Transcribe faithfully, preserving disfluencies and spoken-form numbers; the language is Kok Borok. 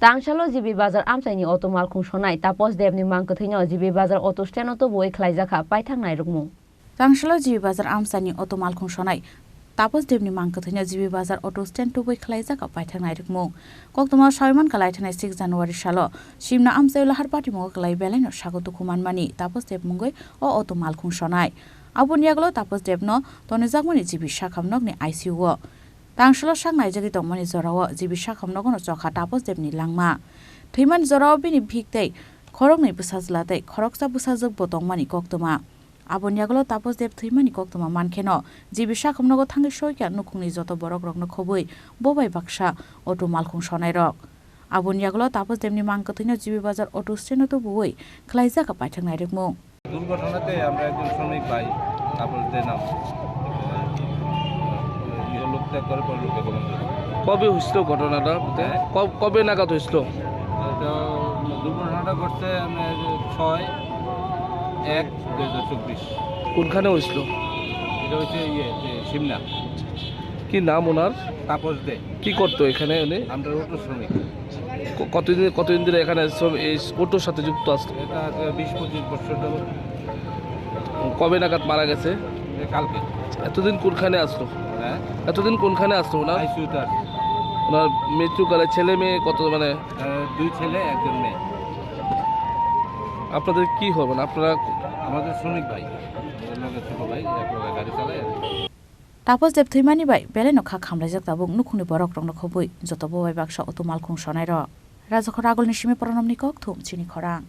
Tangsalo G B Bazar amchaini auto malkhung sonai Tapos Debni mang kwthwino G B Bazar auto stand-o tubuwi khlaijakha paithak nairwkmung. Tangsalo G B Bazar amchaini auto malkhung sonai Tapos Debni mang kwthwino G B Bazar auto stand tubuwi khlaijakha paithak nairwkmung. Koktwma saiman kalai thanai six January salo Simna amchaio lahar patimungo kalai belaino sago dukhu manmani Tapos Deb mungwi o auto malkhung sonai. Aboni yagulo Tapos Debno tonijakmani G B sakham nokni I C U-o. Tangsalo sak naijagwi tongmani jorao G B sakham nogono chokha Tapos Debni langma. Thwimani jorao bini bihik tei khoroknwi bwsajla tei khoroksa bwsajwkbo tongmani koktwma. Aboni yagulo Tapos Deb thwimani koktwma mankheno G B sakham nogo thangwi soikha nukhungni joto borokrokno khobwi bo bai baksa auto malkhung sonairok. Aboni yagulo Tapos Debni mang kwthwino G B Bazar auto stand-o tubuwi khlaijakha paithak nairwkmung. দুর্ঘটনাতে আমরা একজন শ্রমিক ভাই, তারপর যে নাম, ইহলোক ত্যাগ করে পরলোকে গমন করে। কবে হয়েছিল ঘটনাটা? হ্যাঁ? কব-, কবে নাগাদ হয়েছিল? এটা দুর্ঘটনাটা ঘটছে আপনার ছয় এক দুই হাজার চব্বিশ। কোনখানে হয়েছিল? এটা হচ্ছে ইয়ে, যে সিমনা। কি নাম ওনার? তাপস দে। কি করতো এখানে উনি? আমরা অটো শ্রমিক। ক-, কতদিন, কতদিন ধরে এখানে শ্রম-, এই অটোর সাথে যুক্ত আছেন? এটা আজকে বিশ পঁচিশ বছর যাবত। কবে নাগাদ মারা গেছে? এ কালকে। এতদিন কোনখানে আসলো? হ্যাঁ? এতদিন কোনখানে আসলো ওনার? আইসিইউতে আছে। ওনার মৃত্যুকালে ছেলে মেয়ে কত, মানে? আহ, দুই ছেলে, একজন মেয়ে। আপনাদের কি হবেন? আপনারা আমাদের শ্রমিক ভাই, ওদের লগে ছোট ভাই, এক লগে গাড়ি চালায় আর কি। Tapos Deb thwimani bai belaino kha khamlaijak tabuk nukhungni borokrokno khobwi joto bo bai baksa auto malkhung sonairok. Rajakhor Agulni simi Pranamni kokthum chini khorang.